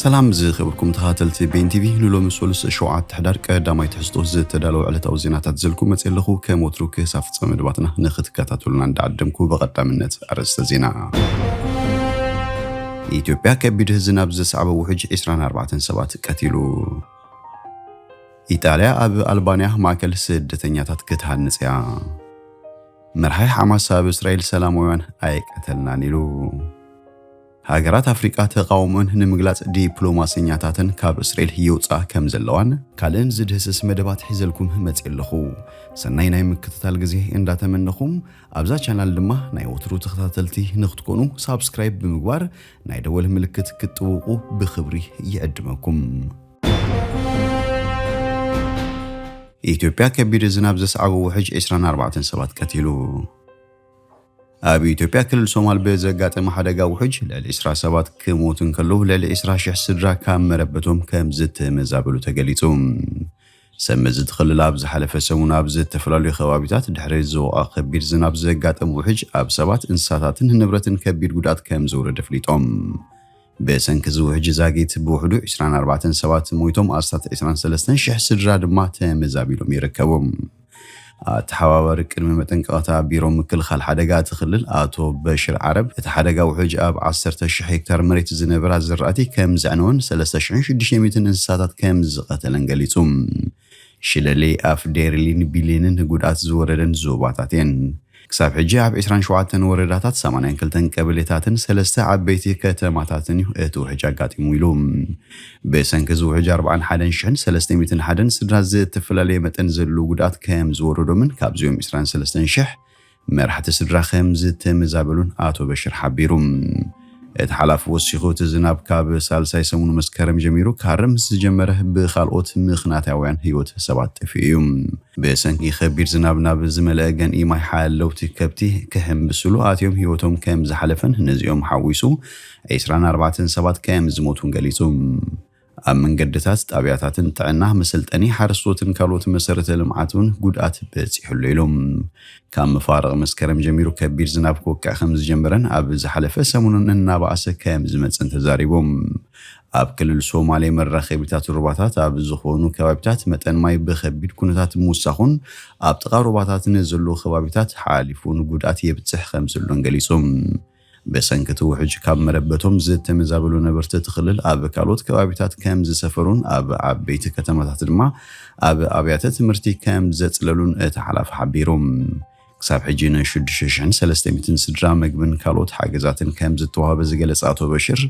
ሰላም ዝኸበርኩም ተኸታተልቲ ቤን ቲቪ፣ ንሎሚ ሰሉስ ሸውዓተ ሕዳር ቀዳማይ ትሕዝቶ ዝተዳለወ ዕለታዊ ዜናታት ዘልኩ መፅእ ኣለኹ። ከም ወትሩ ክሳብ ፍፃመ መደባትና ንክትከታተሉና እንዳዓደምኩ ብቐዳምነት ኣርእስተ ዜና። ኢትዮጵያ ከቢድ ዝናብ ዘስዓበ ውሕጅ ዕስራን ኣርባዕተን ሰባት ቀቲሉ። ኢጣልያ ኣብ ኣልባንያ ማእከል ስደተኛታት ክትሃንጽ እያ። መርሓይ ሓማስ ኣብ እስራኤል ሰላማውያን ኣይቀተልናን ኢሉ። ሃገራት ኣፍሪቃ ተቓውሞን ንምግላጽ ዲፕሎማሰኛታትን ካብ እስራኤል ይውጻ ከም ዘለዋን ካልእን ዝድህስስ መደባት ሒዘልኩም መጽእ ኣለኹ። ሰናይ ናይ ምክትታል ግዜ እንዳተመነኹም ኣብዛ ቻናል ድማ ናይ ወትሩ ተኸታተልቲ ንክትኮኑ ሳብስክራይብ ብምግባር ናይ ደወል ምልክት ክትጥውቁ ብክብሪ ይዕድመኩም። ኢትዮጵያ ከቢድ ዝናብ ዘስዓቦ ውሕጅ ዕስራን ኣርባዕተን ሰባት ቀቲሉ። ኣብ ኢትዮጵያ ክልል ሶማል ብዘጋጠመ ሓደጋ ውሕጅ ልዕሊ ዕስራ ሰባት ክሞቱ እንከለዉ ልዕሊ ዕስራ ሽሕ ስድራ ካብ መረበቶም ከም ዝተመዛበሉ ተገሊጹ። ሰብ መዚ እቲ ክልል ኣብ ዝሓለፈ ሰሙን ኣብ ዝተፈላለዩ ከባቢታት ድሕሪ ዝወቓ ከቢድ ዝናብ ዘጋጠመ ውሕጅ ኣብ ሰባት፣ እንስሳታትን ንብረትን ከቢድ ጉድኣት ከም ዘውረደ ኣፍሊጦም። ብሰንኪ እዚ ውሕጅ ዛጊት ብውሕዱ ዕስራን ኣርባዕተን ሰባት ሞይቶም፣ ኣስታት ዕስራን ሰለስተን ሽሕ ስድራ ድማ ተመዛቢሎም ይርከቡ። ኣተሓባባሪ ቅድመ መጠንቀቕታ ቢሮ ምክልኻል ሓደጋ እቲ ክልል ኣቶ በሽር ዓረብ፣ እቲ ሓደጋ ውሕጅ ኣብ ዓሰርተ ሽሕ ሄክታር መሬት ዝነበራ ዝራእቲ ከም ዘዕነወን ሰለስተ ሽሕን ሽዱሽተ ሚእትን እንስሳታት ከም ዝቐተለን ገሊጹ። ሽለሌ፣ ኣፍ ዴርሊን ቢሊንን ጉድኣት ዝወረደን ዞባታት እየን። ክሳብ ሕጂ ኣብ ዕስራን ሸውዓተን ወረዳታት፣ ሰማንያን ክልተን ቀበሌታትን ሰለስተ ዓበይቲ ከተማታትን እዩ እቲ ውሕጅ ኣጋጢሙ ኢሉ። ብሰንኪ እዚ ውሕጅ ኣርባዓን ሓደን ሽሕን ሰለስተ ሚእትን ሓደን ስድራ ዝተፈላለየ መጠን ዘለዎ ጉድኣት ከም ዝወረዶምን ካብዚኦም ዕስራን ሰለስተን ሽሕ መራሕቲ ስድራ ከም ዝተመዛበሉን ኣቶ በሽር ሓቢሩ። እቲ ሓላፊ ወሲኹ፣ እቲ ዝናብ ካብ ሳልሳይ ሰሙን መስከረም ጀሚሩ ክሃርም ምስ ዝጀመረ፣ ብኻልኦት ምኽንያታውያን ህይወት ሰባት ጠፊኡ እዩ። ብሰንኪ ከቢድ ዝናብ ናብ ዝመልአ ገንኢ ማይ ሓለውቲ ከብቲ ክሕምብስሉ ኣትዮም ህይወቶም ከም ዝሓለፈን ነዚኦም ሓዊሱ ዕስራን ኣርባዕተን ሰባት ከም ዝሞቱን ገሊጹ። ኣብ መንገድታት፣ ጣብያታትን ጥዕና፣ መሰልጠኒ ሓረስቶትን ካልኦት መሰረተ ልምዓት እውን ጉድኣት በፂሑ ኣሎ ኢሎም። ካብ መፋርቕ መስከረም ጀሚሩ ከቢድ ዝናብ ክወቅዕ ከም ዝጀመረን ኣብ ዝሓለፈ ሰሙንን እናበኣሰ ከም ዝመፅን ተዛሪቦም። ኣብ ክልል ሶማሌ መራኸቢታት ሩባታት ኣብ ዝኾኑ ከባቢታት መጠን ማይ ብኸቢድ ኩነታት ምውሳኹን ኣብ ጥቓ ሩባታት ንዘለዉ ከባቢታት ሓሊፉ ንጉድኣት የብፅሕ ከም ዘሎን ገሊጾም። ብሰንኪ እቲ ውሕጅ ካብ መረበቶም ዝተመዛበሉ ነበርቲ እቲ ክልል ኣብ ካልኦት ከባቢታት ከም ዝሰፈሩን ኣብ ዓበይቲ ከተማታት ድማ ኣብ ኣብያተ ትምህርቲ ከም ዘጽለሉን እቲ ሓላፊ ሓቢሩ። ክሳብ ሕጂ ንሽዱሽተ ሽሕን ሰለስተ ሚእትን ስድራ ምግብን ካልኦት ሓገዛትን ከም ዝተዋህበ ዝገለጸ ኣቶ በሽር፣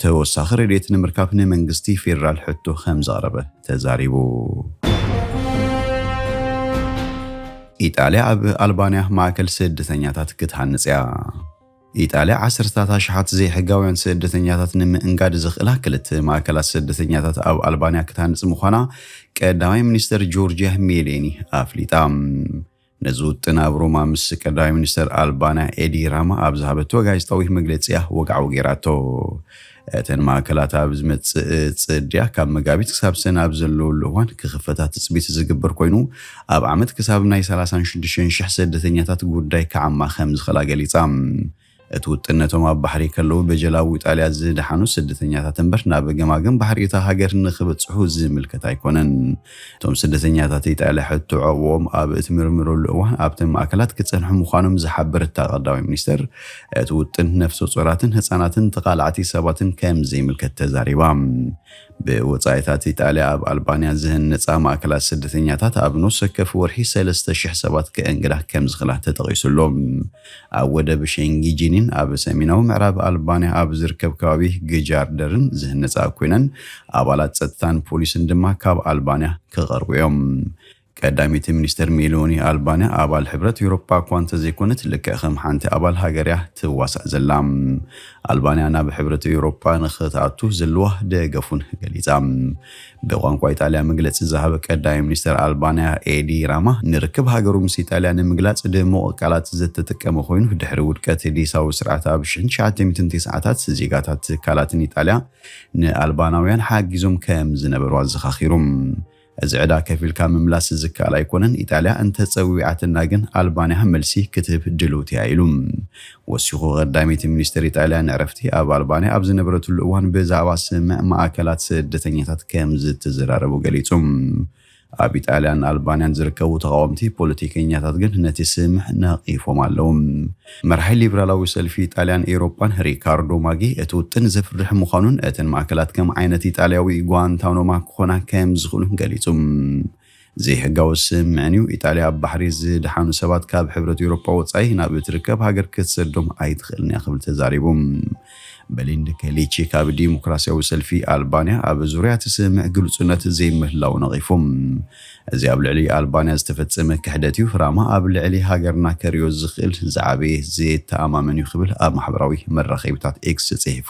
ተወሳኺ ረድኤት ንምርካብ ንመንግስቲ ፌደራል ሕቶ ከም ዘቕረበ ተዛሪቡ። ኢጣልያ ኣብ ኣልባንያ ማእከል ስደተኛታት ክትሃንጽ እያ። ኢጣልያ ዓሰርታት ኣሽሓት ዘይሕጋውያን ስደተኛታት ንምእንጋድ ዘኽእላ ክልተ ማእከላት ስደተኛታት ኣብ ኣልባንያ ክትሃንጽ ምዃና ቀዳማይ ሚኒስተር ጆርጅያ ሜሌኒ ኣፍሊጣ። ነዚ ውጥን ኣብ ሮማ ምስ ቀዳማይ ሚኒስተር ኣልባንያ ኤዲ ራማ ኣብ ዝሃበቶ ጋዜጣዊ መግለጺ እያ ወግዓዊ ገይራቶ። እተን ማእከላት ኣብ ዝመጽእ ጽድያ ካብ መጋቢት ክሳብ ሰነ ኣብ ዘለውሉ እዋን ክኽፈታ ትጽቢት ዝግበር ኮይኑ፣ ኣብ ዓመት ክሳብ ናይ ሰላሳን ሽዱሽተን ሽሕ ስደተኛታት ጉዳይ ክዓማ ከም ዝኽእላ ገሊጻ። እቲ ውጥን ነቶም ኣብ ባሕሪ ከለዉ ብጀላቡ ኢጣልያ ዝደሓኑ ስደተኛታት እምበር ናብ ገማግም ባሕሪ እታ ሃገር ንኽበጽሑ ዝምልከት ኣይኮነን። እቶም ስደተኛታት ኢጣልያ ሕቶ ዑቕባኦም ኣብ እትምርምረሉ እዋን ኣብተን ማእከላት ክጸንሑ ምዃኖም ዝሓበረት እታ ቀዳማይ ሚኒስተር፣ እቲ ውጥን ነፍሰ ጾራትን ህጻናትን ተቓላዕቲ ሰባትን ከም ዘይምልከት ተዛሪባ። ብወጻኢታት ኢጣልያ ኣብ ኣልባንያ ዝህነጻ ማእከላት ስደተኛታት ኣብ ነፍሲ ወከፍ ወርሒ ሰለስተ ሽሕ ሰባት ከእንግዳ ከም ዝኽእላ ተጠቒሱ ኣሎ። ኣብ ወደብ ሸንጊጂኒን ኣብ ሰሜናዊ ምዕራብ ኣልባንያ ኣብ ዝርከብ ከባቢ ግጃርደርን ዝህነጻ ኮይነን፣ ኣባላት ጸጥታን ፖሊስን ድማ ካብ ኣልባንያ ክቐርቡ እዮም። ቀዳሚት ሚኒስተር ሜሎኒ፣ ኣልባንያ ኣባል ሕብረት ኤውሮጳ እኳ እንተዘይኮነት፣ ልክዕ ከም ሓንቲ ኣባል ሃገር እያ ትዋሳእ ዘላ። ኣልባንያ ናብ ሕብረት ኤውሮጳ ንኽትኣቱ ዘለዋ ደገፉን ገሊጻ። ብቋንቋ ኢጣልያ መግለጺ ዝሃበ ቀዳማይ ሚኒስተር ኣልባንያ ኤዲ ራማ፣ ንርክብ ሃገሩ ምስ ኢጣልያ ንምግላጽ ድሙቕ ቃላት ዝተጠቀመ ኮይኑ፣ ድሕሪ ውድቀት ዴሳዊ ስርዓት ኣብ ሽሕን ትሽዓተ ሚእትን ተስዓታት ዜጋታት ትካላትን ኢጣልያ ንኣልባናውያን ሓጊዞም ከም ዝነበሩ ኣዘኻኺሩ። እዚ ዕዳ ከፊልካ ምምላስ ዝከኣል ኣይኮነን። ኢጣልያ እንተጸዊዓትና ግን ኣልባንያ መልሲ ክትህብ ድልውቲ እያ ኢሉ። ወሲኹ ቀዳመይቲ ሚኒስትር ኢጣልያ ንዕረፍቲ ኣብ ኣልባንያ ኣብ ዝነበረትሉ እዋን ብዛዕባ ስምዕ ማእከላት ስደተኛታት ከም ዝትዘራረቡ ገሊጹ። ኣብ ኢጣልያን ኣልባንያን ዝርከቡ ተቓወምቲ ፖለቲከኛታት ግን ነቲ ስምዕ ነቒፎም ኣለዉ። መራሒ ሊበራላዊ ሰልፊ ኢጣልያን ኤውሮጳን ሪካርዶ ማጊ እቲ ውጥን ዘፍርሕ ምዃኑን እተን ማእከላት ከም ዓይነት ኢጣልያዊ ጓንታኖማ ክኾና ከም ዝኽእሉን ገሊጹ። ዘይሕጋዊ ስምዕን እዩ። ኢጣልያ ኣብ ባሕሪ ዝደሓኑ ሰባት ካብ ሕብረት ኤውሮጳ ወጻኢ ናብ እትርከብ ሃገር ክትሰዶም ኣይትኽእልን እያ ክብል ተዛሪቡ። በሊንድ ከሊቺ ካብ ዲሞክራሲያዊ ሰልፊ ኣልባንያ ኣብ ዙርያ እቲ ስምዕ ግልጹነት ዘይምህላው ነቒፉ። እዚ ኣብ ልዕሊ ኣልባንያ ዝተፈጸመ ክሕደት እዩ። ራማ ኣብ ልዕሊ ሃገርና ከርእዮ ዝኽእል ዝዓበየ ዘየተኣማምን እዩ ክብል ኣብ ማሕበራዊ መራኸቢታት ኤክስ ጽሒፉ።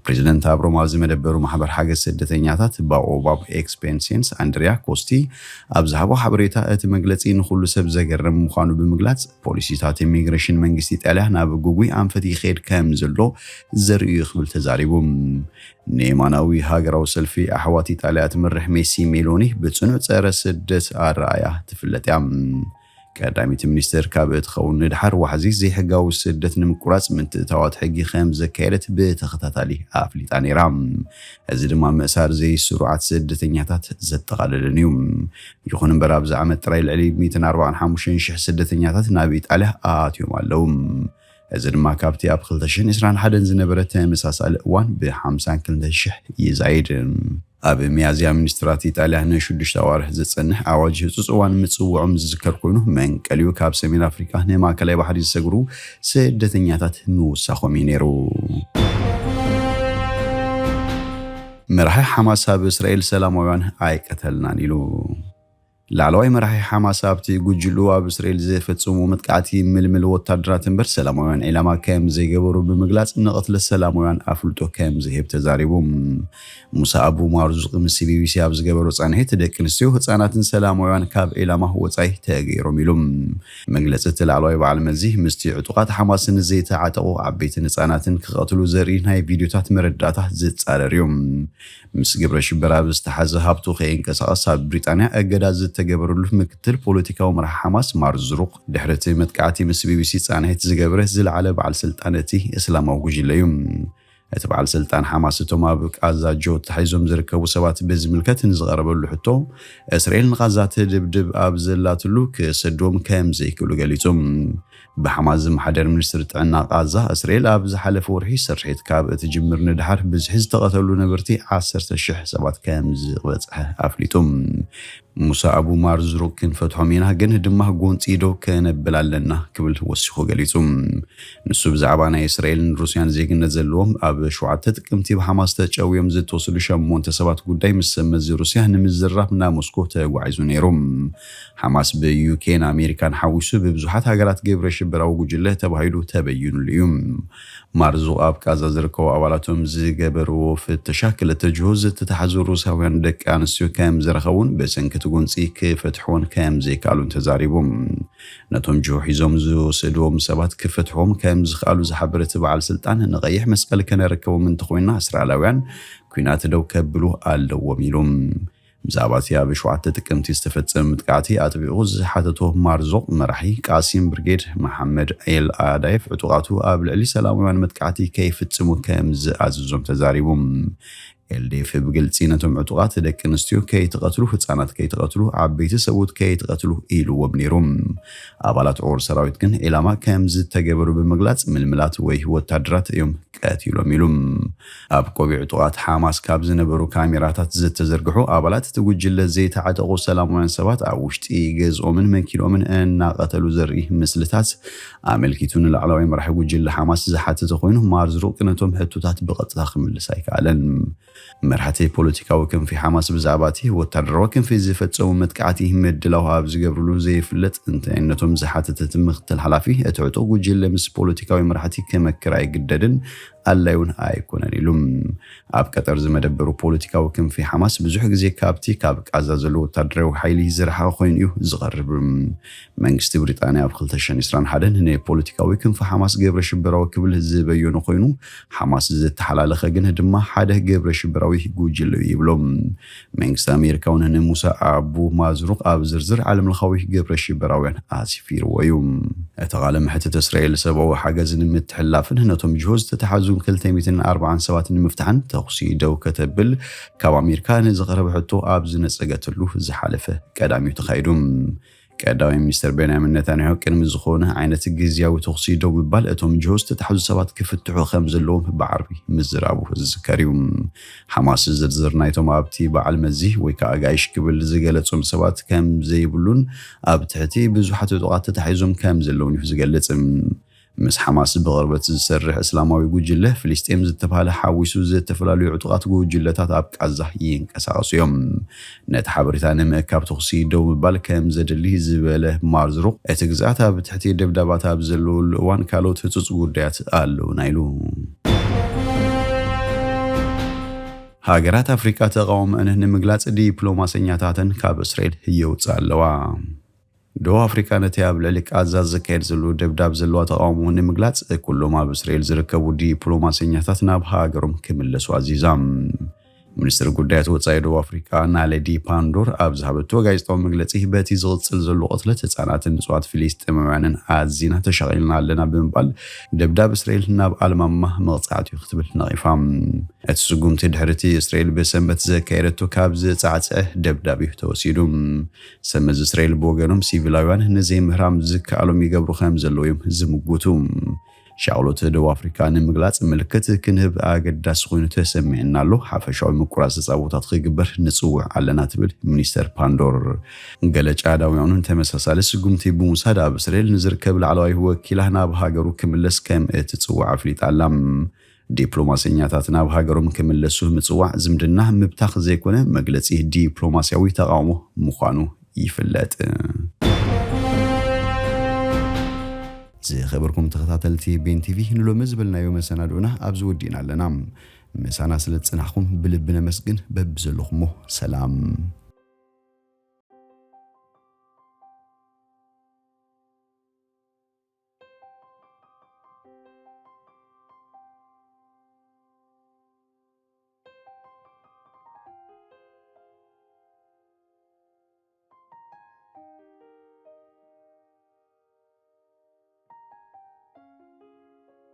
ፕሬዚደንት ኣብ ሮማ ኣብ ዝመደበሩ ማሕበር ሓገዝ ስደተኛታት ባኦባብ ኤክስፔንሲንስ ኣንድሪያ ኮስቲ ኣብ ዝሃቦ ሓበሬታ፣ እቲ መግለጺ ንኹሉ ሰብ ዘገርም ምዃኑ ብምግላጽ፣ ፖሊሲታት ኢሚግሬሽን መንግስቲ ኢጣልያ ናብ ግጉይ ኣንፈት ይኸይድ ከም ዘሎ ዘርኢ እዩ ክብል ተዛሪቡ። ንየማናዊ ሃገራዊ ሰልፊ ኣሕዋት ኢጣልያ እትመርሕ ሜሲ ሜሎኒ ብጽኑዕ ጸረ ስደት ኣረኣያ ትፍለጥ እያ። ቀዳመይቲ ሚኒስትር ካብ እትኸውን ንድሓር ዋሕዚ ዘይሕጋዊ ስደት ንምቁራጽ ምትእታዋት ሕጊ ከም ዘካየደት ብተኸታታሊ ኣፍሊጣ ነይራ። እዚ ድማ ምእሳር ዘይስሩዓት ስደተኛታት ዘጠቓልልን እዩ። ይኹን እምበር ኣብዚ ዓመት ጥራይ ልዕሊ ሚእትን ኣርባዓን ሓሙሽተን ሽሕ ስደተኛታት ናብ ኢጣልያ ኣትዮም ኣለዉ። እዚ ድማ ካብቲ ኣብ ክልተ ሽሕን ዕስራን ሓደን ዝነበረ ተመሳሳሊ እዋን ብሓምሳን ክልተን ሽሕ ይዛይድ። ኣብ ሚያዝያ ሚኒስትራት ኢጣልያ ንሽዱሽተ ኣዋርሕ ዝጸንሕ ኣዋጅ ህጹጽ እዋን ምጽውዖም ዝዝከር ኮይኑ፣ መንቀሊኡ ካብ ሰሜን ኣፍሪቃ ንማእከላይ ባሕሪ ዝሰግሩ ስደተኛታት ምውሳኾም እዩ ነይሩ። መራሒ ሓማስ ኣብ እስራኤል ሰላማውያን ኣይቀተልናን ኢሉ። ላዕለዋይ መራሒ ሓማስ ኣብቲ ጉጅሉ ኣብ እስራኤል ዝፈጸሙ መጥቃዕቲ ምልምል ወታደራት እምበር ሰላማውያን ዒላማ ከም ዘይገበሩ ብምግላጽ ንቕትለት ሰላማውያን ኣፍልጦ ከም ዝህብ ተዛሪቡ። ሙሳ ኣቡ ማርዙቅ ምስ ቢቢሲ ኣብ ዝገበሮ ጻንሒት፣ ደቂ ኣንስትዮ፣ ህጻናትን ሰላማውያን ካብ ዒላማ ወጻኢ ተገይሮም ኢሉ። መግለጺ እቲ ላዕለዋይ በዓል መዚ ምስቲ ዕጡቓት ሓማስን ዘይተዓጠቑ ዓበይትን ህጻናትን ክቐትሉ ዘርኢ ናይ ቪድዮታት መረዳእታ ዝጻረር እዩ። ምስ ግብረ ሽበራ ብዝተሓዘ ሃብቱ ከይንቀሳቐስ ኣብ ብሪጣንያ እገዳ ዝተገበረሉ ምክትል ፖለቲካዊ መራሒ ሓማስ ማርዙቅ ድሕሪ እቲ መጥቃዕቲ ምስ ቢቢሲ ጻንሒት ዝገበረ ዝለዓለ በዓል ስልጣን እቲ እስላማዊ ጉጅለ እዩ። እቲ በዓል ስልጣን ሓማስ እቶም ኣብ ቃዛ ጆ ተታሒዞም ዝርከቡ ሰባት ብዝምልከት ንዝቐረበሉ ሕቶ፣ እስራኤል ንቓዛ ትድብድብ ኣብ ዘላትሉ ክሰድዎም ከም ዘይክእሉ ገሊጹ። ብሓማስ ዝመሓደር ሚኒስትሪ ጥዕና ቃዛ፣ እስራኤል ኣብ ዝሓለፈ ወርሒ ስርሒት ካብ እትጅምር ንድሓር ብዝሒ ዝተቐተሉ ነበርቲ ዓሰርተ ሽሕ ሰባት ከም ዝበጽሐ ኣፍሊጡ። ሙሳ ኣቡ ማርዙቅ ክንፈትሖም ኢና፣ ግን ድማ ጎንጺ ደው ከነብል ኣለና ክብል ወሲኹ ገሊጹ። ንሱ ብዛዕባ ናይ እስራኤልን ሩስያን ዜግነት ዘለዎም ኣብ ሸውዓተ ጥቅምቲ ብሓማስ ተጨውዮም ዝተወሰዱ ሸሞንተ ሰባት ጉዳይ ምስ ሰብ መዚ ሩስያ ንምዝራብ ናብ ሞስኮ ተጓዒዙ ነይሩ። ሓማስ ብዩኬን ኣሜሪካን ሓዊሱ ብብዙሓት ሃገራት ግብረ ሽበራዊ ጉጅለ ተባሂሉ ተበይኑሉ እዩ። ማርዙቅ ኣብ ቃዛ ዝርከቡ ኣባላቶም ዝገበርዎ ፍተሻ ክልተ ጅሆ ዝተታሕዙ ሩስያውያን ደቂ ኣንስትዮ ከም ዝረኸቡን ብሰንኪ እቲ ጎንጺ ክፈትሕዎን ከም ዘይከኣሉን ተዛሪቡ። ነቶም ጅሆ ሒዞም ዝወሰድዎም ሰባት ክፈትሕዎም ከም ዝኸኣሉ ዝሓበረ እቲ በዓል ስልጣን፣ ንቐይሕ መስቀል ከነረክቦም እንተኾይና እስራኤላውያን ኲናት ደው ከብሉ ኣለዎም ኢሉ። ብዛዕባ እቲ ኣብ ሸውዓተ ጥቅምቲ ዝተፈጸመ መጥቃዕቲ ኣጥቢቑ ዝሓተቶ ማርዞቕ፣ መራሒ ቃሲም ብርጌድ መሓመድ ኤል ኣዳይፍ ዕጡቓቱ ኣብ ልዕሊ ሰላማውያን መጥቃዕቲ ከይፍጽሙ ከም ዝኣዘዞም ተዛሪቡ። ኤልዴፍ ብግልጺ ነቶም ዕጡቓት ደቂ ኣንስትዮ ከይትቐትሉ፣ ህጻናት ከይትቐትሉ፣ ዓበይቲ ሰብኡት ከይትቐትሉ ኢልዎም ነይሩ። ኣባላት ዑቕር ሰራዊት ግን ዒላማ ከም ዝተገበሩ ብምግላጽ፣ ምልምላት ወይ ወታደራት እዮም ቀቲሎም ኢሉ። ኣብ ቆቢዕ ዕጡቓት ሓማስ ካብ ዝነበሩ ካሜራታት ዝተዘርግሑ፣ ኣባላት እቲ ጉጅለ ዘይተዓጠቑ ሰላማውያን ሰባት ኣብ ውሽጢ ገዝኦምን መኪኖምን እናቐተሉ ዘርኢ ምስልታት ኣመልኪቱ ንላዕለዋይ መራሒ ጉጅለ ሓማስ ዝሓተተ ኮይኑ፣ ማርዝሩቅ ነቶም ሕቶታት ብቐጥታ ክምልስ ኣይከኣለን። መራሕቲ ፖለቲካዊ ክንፊ ሓማስ ብዛዕባ እቲ ወታደራዊ ክንፊ ዝፈጸሙ መጥቃዕቲ ምድላው ኣብ ዝገብርሉ ዘይፍለጥ እንተነቶም ዝሓተተ እቲ ምክትል ሓላፊ፣ እቲ ዕጡቕ ጉጅለ ምስ ፖለቲካዊ መራሕቲ ክመክር ኣይግደድን፣ ኣላይውን ኣይኮነን ኢሉ። ኣብ ቀጠር ዝመደበሩ ፖለቲካዊ ክንፊ ሓማስ ብዙሕ ግዜ ካብቲ ካብ ቃዛ ዘሎ ወታደራዊ ሓይሊ ዝረሓቐ ኮይኑ እዩ ዝቐርብ። መንግስቲ ብሪጣንያ ኣብ ክልተ ሽሕን ዕስራን ሓደን ንፖለቲካዊ ክንፊ ሓማስ ግብረ ሽበራዊ ክብል ዝበየኖ ኮይኑ፣ ሓማስ ዝተሓላለኸ ግን ድማ ሓደ ግብረ ሽበራዊ ጉጅለ እዩ ይብሎ። መንግስቲ ኣሜሪካ እውን ንሙሳ ኣቡ ማዝሩቕ ኣብ ዝርዝር ዓለምለኻዊ ግብረ ሽበራውያን ኣስፊርዎ እዩ። እቲ ቃለ መሕትት እስራኤል ሰብኣዊ ሓገዝ ንምትሕልላፍን ነቶም ጅሆ ዝተተሓዙ ክልተ ሚእትን ኣርባዓን ሰባት ንምፍታሕን ተኹሲ ደው ከተብል ካብ ኣሜሪካ ንዝቐረበ ሕቶ ኣብ ዝነጸገትሉ ዝሓለፈ ቀዳሚ እዩ ተኻይዱ። ቀዳማይ ሚኒስተር ቤንያሚን ነታንያሁ ቅድሚ ዝኾነ ዓይነት ግዝያዊ ተኹሲ ደው ምባል እቶም ጅሆ ዝተታሕዙ ሰባት ክፍትሑ ከም ዘለዎም ብዓርቢ ምዝራቡ ዝዝከር እዩ። ሓማስ ዝርዝር ናይቶም ኣብቲ በዓል መዚ ወይ ከዓ ጋይሽ ክብል ዝገለጾም ሰባት ከም ዘይብሉን ኣብ ትሕቲ ብዙሓት ዕጡቓት ተታሒዞም ከም ዘለውን እዩ ዝገልጽ። ምስ ሓማስ ብቕርበት ዝሰርሕ እስላማዊ ጉጅለ ፍልስጤም ዝተባህለ ሓዊሱ ዝተፈላለዩ ዕጡቓት ጉጅለታት ኣብ ቃዛ ይንቀሳቐሱ እዮም። ነቲ ሓበሬታ ንምእካብ ተኹሲ ደው ምባል ከም ዘድሊ ዝበለ ማርዝሩቕ፣ እቲ ግዝኣት ኣብ ትሕቲ ደብዳባት ኣብ ዘለወሉ እዋን ካልኦት ህጹጽ ጉዳያት ኣለዉና ኢሉ። ሃገራት ኣፍሪቃ ተቓውሞአን ንምግላጽ ዲፕሎማሰኛታተን ካብ እስራኤል የውፅኣ ኣለዋ። ደቡብ ኣፍሪቃ ነቲ ኣብ ልዕሊ ቃዛ ዝካየድ ዘሎ ደብዳብ ዘለዋ ተቓውሞ ንምግላጽ ኩሎም ኣብ እስራኤል ዝርከቡ ዲፕሎማሰኛታት ናብ ሃገሮም ክምለሱ ኣዚዛ። ሚኒስትር ጉዳያት ወጻኢ ደቡብ ኣፍሪቃ ናለዲ ፓንዶር ኣብ ዝሃበቶ ጋዜጣዊ መግለጺ፣ በቲ ዝቕጽል ዘሎ ቅትለት ህጻናትን ንጹሃት ፍልስጤማውያንን ኣዚና ተሻቒልና ኣለና ብምባል፣ ደብዳብ እስራኤል ናብ ኣልማማ መቕጻዕቲ እዩ ክትብል ነቒፋ። እቲ ስጉምቲ ድሕሪ እቲ እስራኤል ብሰንበት ዘካየደቶ ካብ ዝጻዕጸዐ ደብዳብ እዩ ተወሲዱ። ሰመዚ እስራኤል ብወገኖም፣ ሲቪላውያን ንዘይምህራም ዝከኣሎም ይገብሩ ከም ዘለዉ እዮም ዝምጉቱ። ሻቕሎት ደቡብ ኣፍሪካ ንምግላጽ ምልክት ክንህብ ኣገዳሲ ኮይኑ ተሰሚዕና ኣሎ። ሓፈሻዊ ምቁራጽ ጸቦታት ክግበር ንጽውዕ ኣለና፣ ትብል ሚኒስተር ፓንዶር። ገለ ጫዳውያኑን ተመሳሳሊ ስጉምቲ ብምውሳድ ኣብ እስራኤል ንዝርከብ ላዕለዋይ ወኪላ ናብ ሃገሩ ክምለስ ከም እትጽውዕ ኣፍሊጣ ኣላ። ዲፕሎማሰኛታት ናብ ሃገሮም ክምለሱ ምጽዋዕ ዝምድና ምብታኽ ዘይኮነ መግለጺ ዲፕሎማስያዊ ተቓውሞ ምዃኑ ይፍለጥ። ዝኸበርኩም ተኸታተልቲ ቤን ቲቪ፣ ንሎሚ ዝበልናዮ መሰናድኦና ኣብዚ ወዲእና ኣለና። ምሳና ስለ ዝጸናሕኩም ብልቢ ነመስግን። በብዘለኹሞ ሰላም።